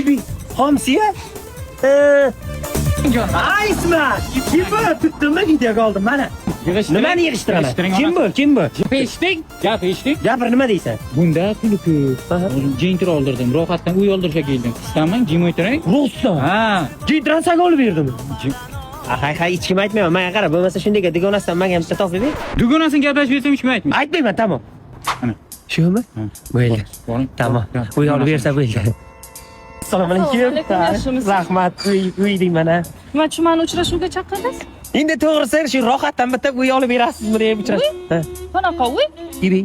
Ibi, xomsiya? Aysma! Kim bu? Tutdimmi, videoga oldim mana. Nimani yig'ishtiraman? Kim bu? Kim bu? Eshitding? Gap eshitding? Gapir, nima deysan? Bunda puli ko'p. O'zim jentra oldirdim. Rohatdan uy oldirishga keldim. Istaman, jim o'tiring. Rostdan. Ha. Jentrani sanga olib berdimi? Hay hay, hech kim aytmayman. Menga qara, bo'lmasa shunday dugonasidan menga ham bitta topib ber. Dugonasini gaplashib bersam hech kim aytmaydi. Aytmayman, tamom. Ana. Shumi? Bo'ldi. Boring. Tamom. Uy olib bersa bo'ldi. Assalomu alaykum. Assalomu alaykum, yaxshimisiz? Rahmat. Uy uyding mana. Nima uchun mani uchrashuvga chaqirdingiz? Endi to'g'risi shu rohatdan bitta uy olib berasizmi deb uchrash. Ha. Qanaqa uy? Ibi.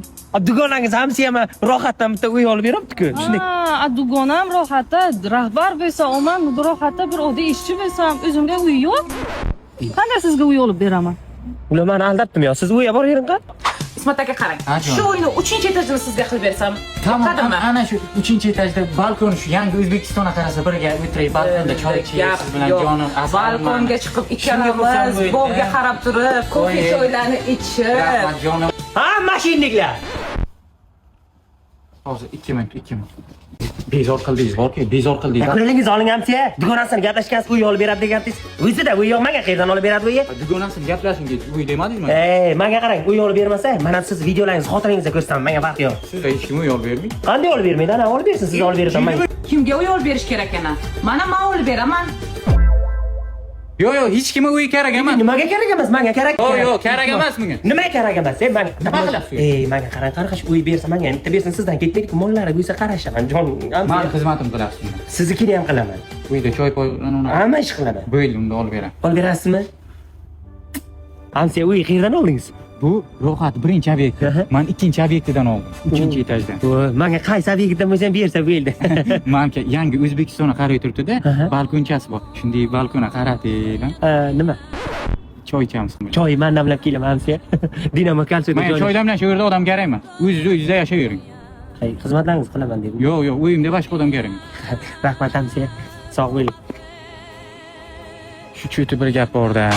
Dugonangiz hamsiyam rohatdan bitta uy olib beribdi-ku. Shunday. Ha, dugonam rohatda rahbar bo'lsa, omam rohatda bir oddiy ishchi bo'lsam, o'zimga uy yo'q. Qanday sizga uy olib beraman? Ular meni aldabdimi yo? Siz uyga boravering qa. Ismat aka, qarang. Ha, jonim. Shu uyni 3-etajini sizga qilib bersam, Tamom, yoqadimi? ana shu 3-etajda balkon, shu yangi O'zbekistonga qarasa birga o'tirib balkonda choy ichib Gap siz bilan yo'q. jonim asalim. Balkonga chiqib Shunga xursand ikkalamiz bo'ldim. bog'ga qarab turib, kofe Oy. choylarni ichib. Rahmat jonim. Ha, mashinniklar. Hozir 2 minut, 2 minut. Bezor qildingiz borku, bezor qildingiz. Ko'nglingiz oling hamsiya. Dugonasini gaplashgansiz, uy olib beradi degansiz. O'zida uy yo'q, menga qayerdan olib beradi uyni? Dugonasini gaplashing, uy demadingizmi? Ey, menga qarang, uy olib bermasa, mana siz videolaringizni xotiningizga ko'rsataman, menga farqi yo'q. Sizga hech kim uy olib bermaydi. Qanday olib bermaydi? Ana olib bersin, siz olib berasan menga. Kimga uy olib berish kerak yana? Mana men olib beraman. Yo'q, yo'q, hech kimga uy kerak emas. Nimaga kerak emas? Menga kerak. Yo'q, yo'q, kerak emas bunga. Nima kerak emas? Ey, menga Nima qilasiz? Ey, menga qarang, qarg'ash uy bersa menga bitta bersin, sizdan ketmaydi-ku, mollari bo'lsa qarashaman, jon. Mani xizmatim qilasiz unda. Siznikini ham qilaman. Uyda choy poy uni. Hamma ish qilaman. Bo'ldi, unda olib beraman. Olib berasizmi? Hamsiya, uy qayerdan oldingiz? Bu rohat birinchi obyekt. Aha. Men ikkinchi obyektidan oldim. 3-etajdan. Voy, menga qaysi obyektdan bo'lsa ham bersa bo'ldi. Manka yangi O'zbekistonga qarab turibdi-da, Aha. balkonchasi bor. Shunday balkonga qaratib, Ha, nima? choy ichamiz. Choy man damlab kelaman hamsiya. Dinamo kalsiyda Men choy damlash u yerda odam kerak emas. O'zingiz uyingizda yashayvering. Hay, xizmatlaringizni qilaman dedim. Yo'q, yo'q, uyimda boshqa odam kerak emas. Rahmat hamsiya. Sog' bo'ling. Shu cho'ti bir gap bor-da.